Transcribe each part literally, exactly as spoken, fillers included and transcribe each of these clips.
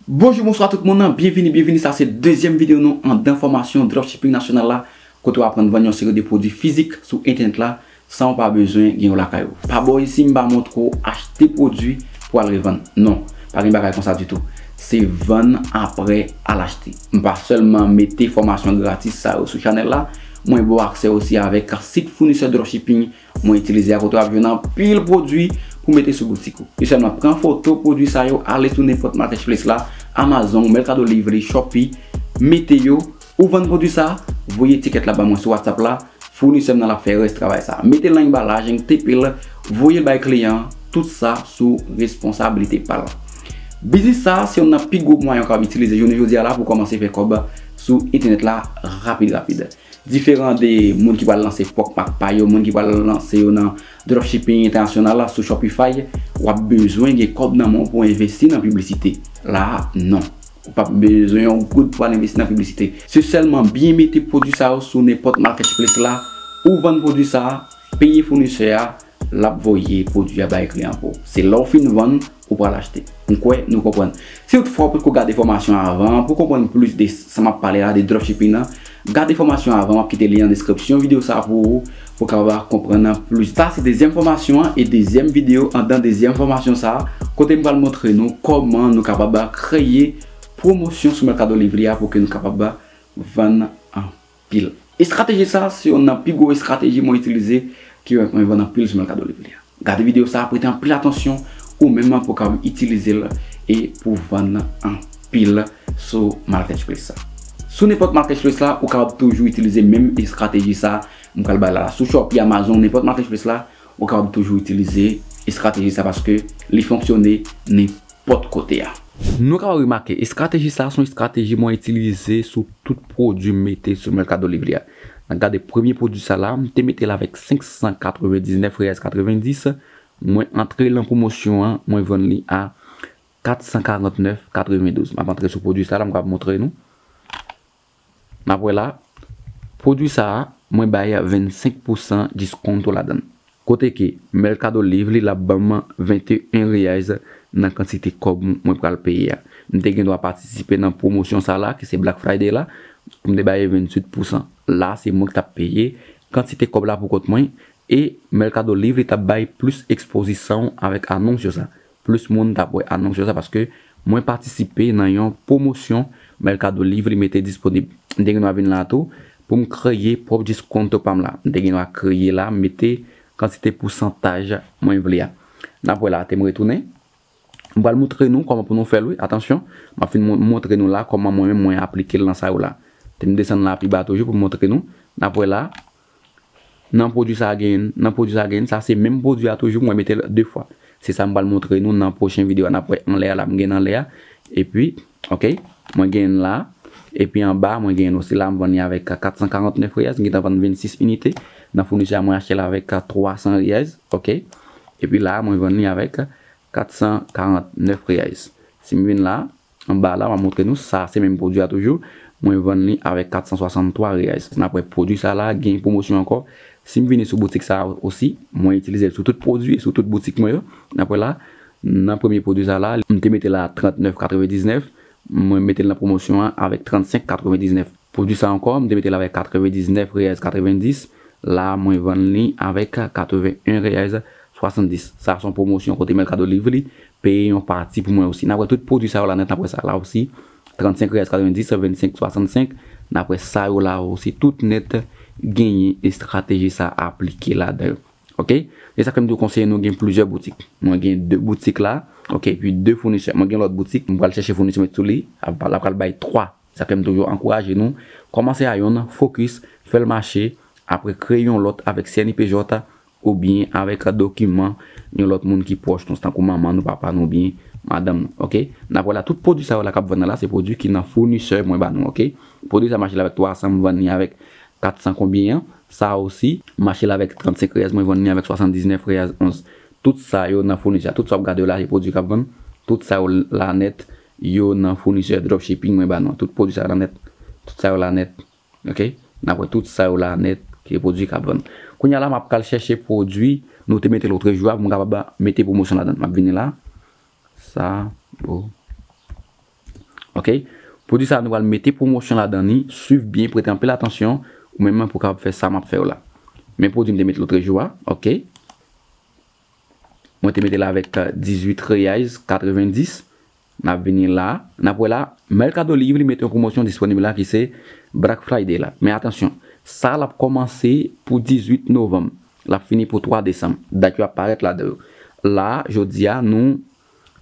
Bonjou, bonswa tout moun, byenvini, byenvini. Sa se dezyèm videyo nou anndan fòmasyon dropshipping nasyonal la, kote w aprann vann yon seri de pwodui fizik sou entènèt la san w pa bezwen gen yo lakay ou. Pa bò isi m pa montre w achte pwodui pou al revann. Non, pa gen bagay konsa ditou. Se vann apre al achte. M pa sèlman mete fòmasyon gratis sa yo sou chanèl la, mwen ba w aksè osi avèk sit founisè dropshipping mwen itilize a kote w ap jwenn anpil pwodui pou mete sou boutik ou. Yo sèlman pran foto pwodui sa yo, ale sou nenpòt marketplace la, Amazon, Mercado Livre, Shopee, mete yo, ou vann pwodui sa, voye etikèt la ba mwen sou WhatsApp la, founisè m nan l ap fè rès travay sa. Mete l nan enbalaj, tape l, voye l bay kliyan an, tout sa sou responsablite pa l. Biznis sa, se youn nan pi gwo mwayen w kapab itilize jounen jodi a la pou w kòmanse fè kòb sou entènèt la rapid rapid. Diferan de moun ki pral lanse pwòp mak pa yo, moun ki pral lanse yo nan dropshipping entènasyonal la sou Shopify, w ap bezwen gen kòb nan men w pou w envesti nan piblisite. La a, non. Ou p ap bezwen yon goud pou al envesti nan piblisite. Se sèlman byen mete pwodui sa yo sou nenpòt marketplace la, ou vann pwodui sa a, peye founisè a, l ap voye pwodui a bay kliyan pou ou. Se lè w fin vann, ou pral achte. M kwè nou konprann. Si toutfwa w potko gade fòmasyon avan an, pou w konprann plis de sa m ap pale la, de dropshipping nan, gade fòmasyon avan, m ap kite lyen an deskripsyon videyo sa a pou ou, pou w kapab konprann plis. Sa se dezyèm fòmasyon an e dezyèm videyo anndan dezyèm fòmasyon sa a, kote m pral montre nou kòman nou kapab kreye pwomosyon sou Mercado Livre a pou ke nou kapab vann anpil. Estrateji sa a se youn nan pi gwo estrateji mwen itilize ki pèmèt mwen vann anpil sou Mercado Livre a. Gade videyo sa a, prete anpil atansyon ou menm pou w kapab itilize l e pou w vann anpil sou marketplace sa. Sou nenpòt marketplace la, ou kapab toujou itilize menm estrateji sa a m pral bay la. Sou Shopee, Amazon, nenpòt marketplace la, ou kapab toujou itilize estrateji sa a paske li fonksyone nenpòt kote a. Nou kapab remake, estrateji sa a se yon estrateji mwen itilize sou tout pwodui m mete sou Mercado Livre a. N a gade premye pwodui sa la, m te mete l avèk senk san katrevendiznèf reyèz katrevendis. Mwen antre l nan pwomosyon an, mwen vann li a kat san karantnèf katrevendouz. M ap antre sou pwodui sa la, m kapab montre nou. N ap wè la, pwodui sa a, mwen bay vennsenk pousan diskonto ladan l. Kote ke Mercado Livre li, l ap ban m venteyen reyèz nan kantite kòb mwen pral peye a. M te gen dwa patisipe nan pwomosyon sa la, ki se Black Friday la, pou m te bay venntuit pousan. La, se mwen ki t ap peye kantite kòb la pou kont mwen, e Mercado Livre li t ap bay plis ekspozisyon avèk anons yo sa. Plis moun t ap wè anons yo sa paske mwen patisipe nan yon pwomosyon Mercado Livre li mete disponib. M te gen dwa vin la tou pou m kreye pwòp diskonto pa m la. M te gen dwa kreye la, mete kantite pousantaj mwen vle a. N ap wè la, te m retounen. M pral montre nou kòman pou nou fè l, wi. Atansyon, m ap fin mon- montre nou la kòman mwen menm mwen aplike l nan sa yo la. Te m desann la pi ba toujou pou m montre nou. N ap wè la, nan pwodui sa a genyen, nan pwodui sa a genyen, sa se menm pwodui a toujou, mwen mete l de fwa. Se sa m pral montre nou nan pwochen videyo a. N ap wè anlè a la, m genyen anlè a. Epi, ok, mwen genyen la. Epi anba, mwen genyen osi la, m vann li avèk kat san karantnèf reyèz, m gentan vann vennsis inite. Nan founisè a, mwen achte l avèk twa san reyèz, ok. Epi la, mwen vann li avèk kat san karantnèf reyèz. Si m vin la, anba la, m ap montre nou, sa se menm pwodui a toujou. Mwen vann li avèk kat san swasanntwa reyèz. N ap wè pwodui sa la, gen pwomosyon ankò. Si m vini sou boutik sa a osi, mwen itilize l sou tout pwodui, sou tout boutik mwen yo. N ap wè la, nan premye pwodui sa la, m te mete l a trannèf katrevendiznèf, mwen mete l nan pwomosyon an avèk trannsenk katrevendiznèf. Pwodui sa ankò, m te mete l avèk katrevendiznèf reyèz katrevendis, la mwen vann li avèk katreven en reyèz swasanndis. Sa se yon pwomosyon kote Mercado Livre li peye yon pati pou mwen osi. N ap wè tout pwodui sa yo la nèt, n ap wè sa la osi. Trannsenk reyèz katrevendis, vennsenk swasannsenk, n ap wè sa yo la osi. Tout nèt genyen estrateji sa aplike ladan yo. Ok? Se sa k fè m toujou konseye nou gen plizyè boutik. Mwen gen de boutik la, ok, epi de founisè. Mwen gen lòt boutik, mwen pral chèche founisè mwen sou li, ap- l ap pral bay twa. Sa k fè m toujou ankouraje nou, kòmanse a yonn, fokis, fè l mache, apre kreye yon lòt avèk C N I P J oubyen avèk dokiman yon lòt moun ki pwòch nou, tankou manman nou, papa nou oubyen madanm nou, ok? N ap wè la, tout pwodui sa yo la k ap vann nan la, se pwodui ki nan founisè mwen ba nou, ok? Pwodui sa mache la avèk twa san, m vann li avèk kat san konbyen an. Sa osi, mache la avèk trannsenk reyèz, mwen vann li avèk swasanndiznèf reyèz onz. Tout sa yo nan founisè a. Tout sa w ap gade yo la, se pwodui k ap vann. Tout sa yo la nèt, yo nan founisè dropshipping mwen ba nou an. Tout pwodui sa yo la nèt. Tout sa yo la nèt. Ok? N ap wè tout sa yo la nèt, ki se pwodui k ap vann. Kounye a la, m ap pral chèche pwodui nou te mete lotrejou a pou m kapab mete pwomosyon ladan l. M ap vini la. Sa, bon. Ok? Pwodui sa a, nou pral mete pwomosyon ladan li. Swiv byen, prete anpil atansyon, ou menm pou w kapab fè sa m ap fè w la. Men pwodui m te met lotrejou a, ok? Mwen te mete l avèk, euh, dizuit reais katrevendis. N ap vini la, n ap wè la, Mercado Livre mete yon pwomosyon disponib la ki se Black Friday la. Men atansyon, sa l ap kòmanse pou dizuit novanm. L ap fini pou twa desanm. Dat yo ap parèt ladan yo. La, jodi a, nou,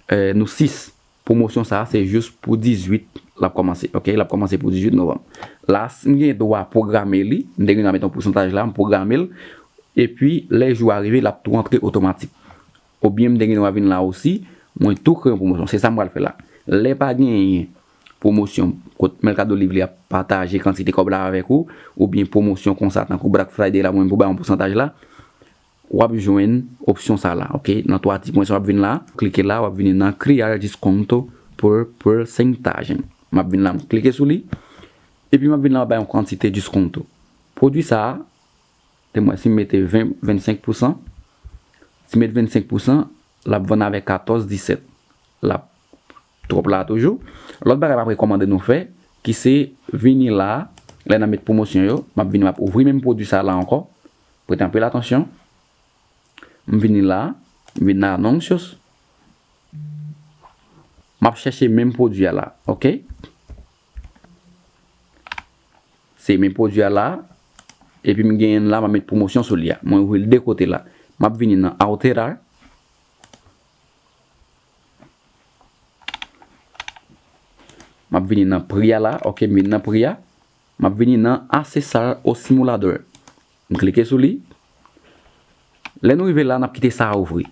eh, nou sis. Pwomosyon sa a, se jis pou dizuit l ap kòmanse. Ok, l ap kòmanse pou dizuit novanm. La, si m gen dwa pwograme li, m te gen dwa met yon pousantaj la, m pwograme l. Epi, lè jou a rive, l ap tou antre otomatik. Oubyen m te gen dwa vin la osi, mwen tou kreye yon pwomosyon. Se sa m pral fè la. Lè pa genyen pwomosyon kot Mercado Livre ap pataje kantite kòb la avèk ou, oubyen pwomosyon konsa, tankou Black Friday la, mwen pou bay yon pousantaj la, w ap jwenn opsyon sa la, ok? Nan twa ti pwen sa w ap vin la, klike la, w ap vini nan Criar Desconto por Porcentagem. M ap vin la, m klike sou li, epi m ap vin la, m ap bay yon kantite diskonto. Pwodui sa a, te mwen, si m mete ven, vennsenk pousan, si m met vennsenk pousan, l ap vann avèk katòz disèt. L ap twòp la toujou. Lòt bagay m ap rekòmande nou fè, ki se vini la, lè n ap met pwomosyon yo, m ap vini, m ap ouvri menm pwodui sa la ankò. Prete anpil atansyon. M vini la, m vin nan anuncios. M ap chèche menm pwodui a la, ok? Se menm pwodui a la, epi m genyen l la, m ap met pwomosyon sou li a. Mwen ouvri l de kote la. M ap vini nan alterar. M ap vini nan pri a la, ok, m vin nan pri a. M ap vini nan Acessar o Simulador. M klike sou li. Lè nou rive la, n ap kite sa a ouvri.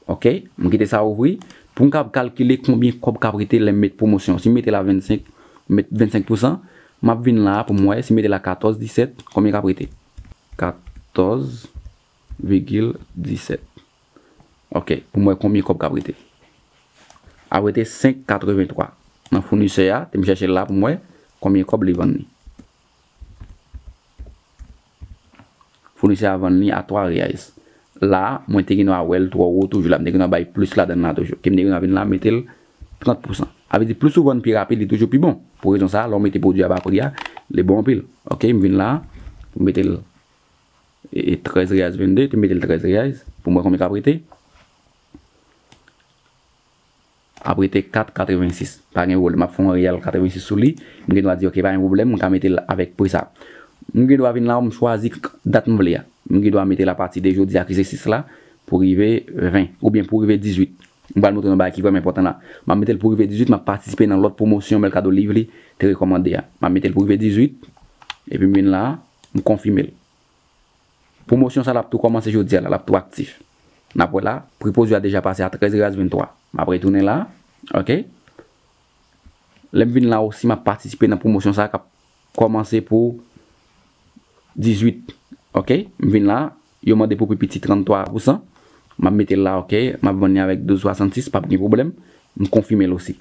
Ok? M kite sa a ouvri. Pou m kab kalkile konbyen kòb k ap rete lè m met pwomosyon. Si m mete la vennsenk, m met vennsenk pousan, m ap vin la pou m wè, si m mete la katòz disèt, konbyen k ap rete? Katòz vigil disèt. Ok, pou m wè konbyen kòb k ap rete. Ap rete senk katrevenntwa. Nan founisè a, te m chèche l la pou m wè konbyen kòb li vann li. Founisè a vann li a twa reais. La, mwen te gen dwa wè l twò wo toujou la. M te gen dwa bay plis ladan l la toujou. Ke m te gen dwa vin la, mete l trant pousan. Sa vle di, plis ou vann pi rapid, li toujou pi bon. Pou rezon sa a, lè w mete pwodui a ba pri a, li bon anpil. Ok, m vin la, pou m mete l e, e trèz reais vennde, te mete l trèz reais, pou m wè konbyen k ap rete. Ap rete kat katrevensis. Pa gen pwoblèm, m ap fè yon real katrevensis sou li. M gen dwa di, ok, pa gen pwoblèm, m ka mete l avèk pri sa. M gen dwa vin la, m chwazi dat m vle a. M gen dwa mete l apati de jodi a, ki se sis la, pou rive ven, oubyen pou rive dizuit. M pral montre nou bagay ki vrèman enpòtan la. M ap mete l pou rive dizuit, m ap patisipe nan lòt pwomosyon Mercado Livre te rekòmande a. M ap mete l pou rive dizuit, epi m vin la, m konfime l. Pwomosyon sa l ap tou kòmanse jodi a la, l ap tou aktif. N ap wè la, pri pwodui a deja pase a trèz reais venntwa. M ap retounen la, ok? Lè m vin la osi, m ap patisipe nan pwomosyon sa k ap kòmanse pou dizuit, ok? M vin la, yo mande pou pi piti tranntwa pousan. M ap mete l la, ok? M ap vann li avèk douz swasannsis, p ap gen pwoblèm. M konfime l osi.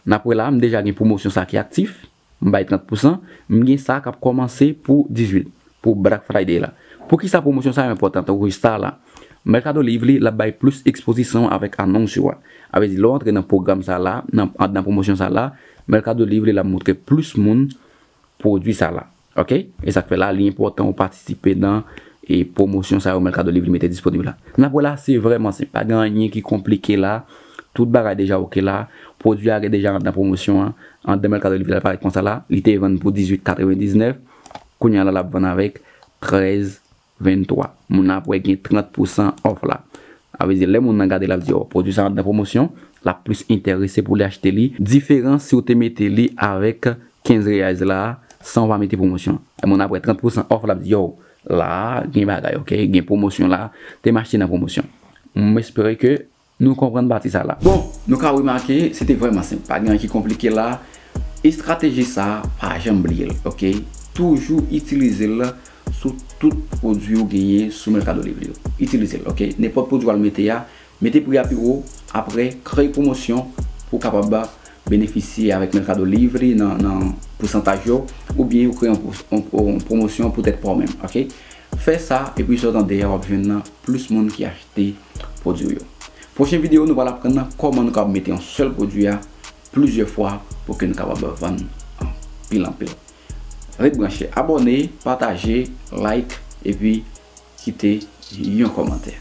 N ap wè la, m deja gen pwomosyon sa ki aktif. M bay trant pousan. M gen sa k ap kòmanse pou dizuit, pou Black Friday la. Poukisa pwomosyon sa yo enpòtan tankou sa la? Mercado Livre, l ap bay plis ekspozisyon avèk anons yo a. Sa vle di, lè w antre nan pwogram sa la, nan, nan pwomosyon sa la, Mercado Livre, l ap montre plis moun pwodui sa la. Ok? E sa k fè la, li enpòtan ou patisipe nan, e, pwomosyon sa yo Mercado Livre mete disponib la. N ap wè la, se vrèman senp. Pa gen anyen ki konplike la. Tout bagay deja ok la. Pwodui a gen deja anndan pwomosyon an. Anndan Mercado Livre la parèt konsa la. Li te vann pou dizuit katrevendiznèf. Kounye a la, l ap vann avèk trèz venntwa. Moun ap wè gen trant pousan off la. Sa vle di, lè moun nan gade, l ap di, oh, pwodui sa anndan pwomosyon, l ap plis enterese pou li achte li. Diferan si w te mete li avèk kenz reais la, san w pa mete pwomosyon. Lè moun ap wè trant pousan off, l ap di, yo, la, gen bagay, ok? Gen pwomosyon la, te m achte nan pwomosyon. M espere ke nou konprann pati sa la. Bon, nou ka remake, se te vrèman senp. Pa gen anyen ki konplike la. Estrateji sa, pa janm bliye l, ok? Toujou itilize l sou tout pwodui ou genyen sou Mercado Livre yo. Itilize l, ok? Nenpòt pwodui w al mete a, mete pri a pi wo, apre, kreye pwomosyon pou w kapab benefisye avèk Mercado Livre nan, nan pousantaj yo, oubyen ou kreye yon pwo-, yon, yon pwomosyon poutèt pa w menm, ok? Fè sa, epi sa w tande a, w ap jwenn plis moun ki achte pwodui w yo. Pwochen videyo, nou pral aprann nan kòman nou kapab mete yon sèl pwodui a plizyè fwa pou ke nou kapab vann anpil anpil. Ret branche, abòne, pataje, like, epi kite yon kòmantè.